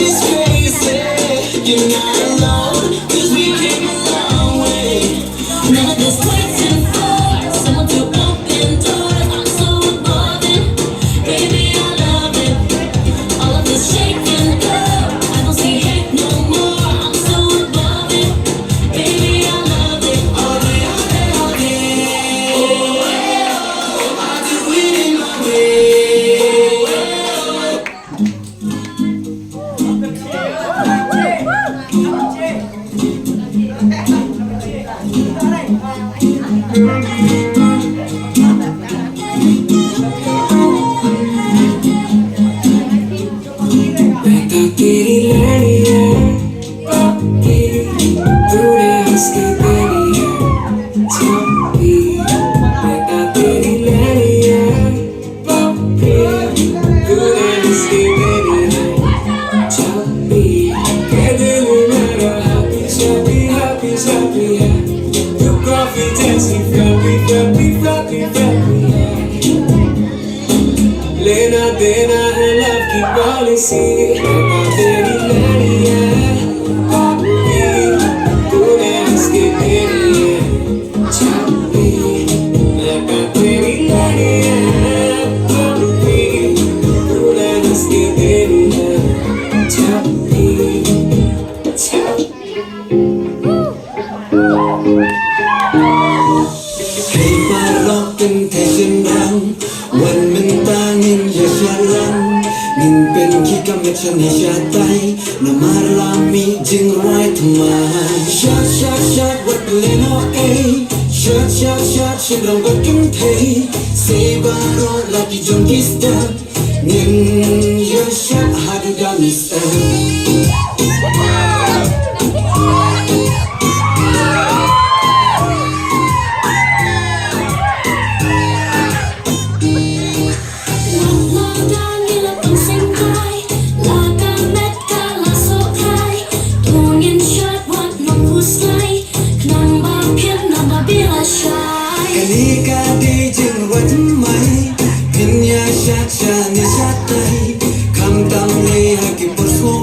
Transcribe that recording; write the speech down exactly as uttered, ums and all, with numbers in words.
It's crazy, you're not alone, 'cause we came a long way. None of this waiting for someone to open doors. I'm so above it, baby, I love it. All of this shaking, girl, I don't see hate no more. I'm so above it, baby, I love it. All day, all day, all day. Oh, oh, oh, I do it in my way. Beta teri leni hai, papi, tune haath ke teri hai, chappi. Beta teri leni hai, papi, tune haath ke teri hai, chappi. Ye dil mera happy, happy, happy, happy hai. Tu coffee jaisi frappy, frappy, frappy, frappy hai. लेना देना है लव की पॉलिसी। मैं तेरी लड़िया, पापी, तूने हंस के मेरी है छापी। मैं तेरी लड़िया, पापी, तूने हंस के मेरी है छापी, छापी। Hei baroh kynthei shynrang, wat mynta ngin ïa shad lang. Ngin pynkhih ka met shane shatai, namar la mih jingrwai thymmai. Shad, shad, shad, wat lehnoh ei. Shad, shad, shad, shynrang bad kynthei. Sei baroh la ki jong ki step. Ngin ïa shad haduh da miss em. Wat la da ngi la pang seng kai, la ka met ka la soh kai. To ngin shad wat nong khuslai, khnang ba phin nang ba bill shai. Kane ka dei jingrwai thymmai, phin ïa shad shane shatai. Khamtam lei ha ki por sngewbha.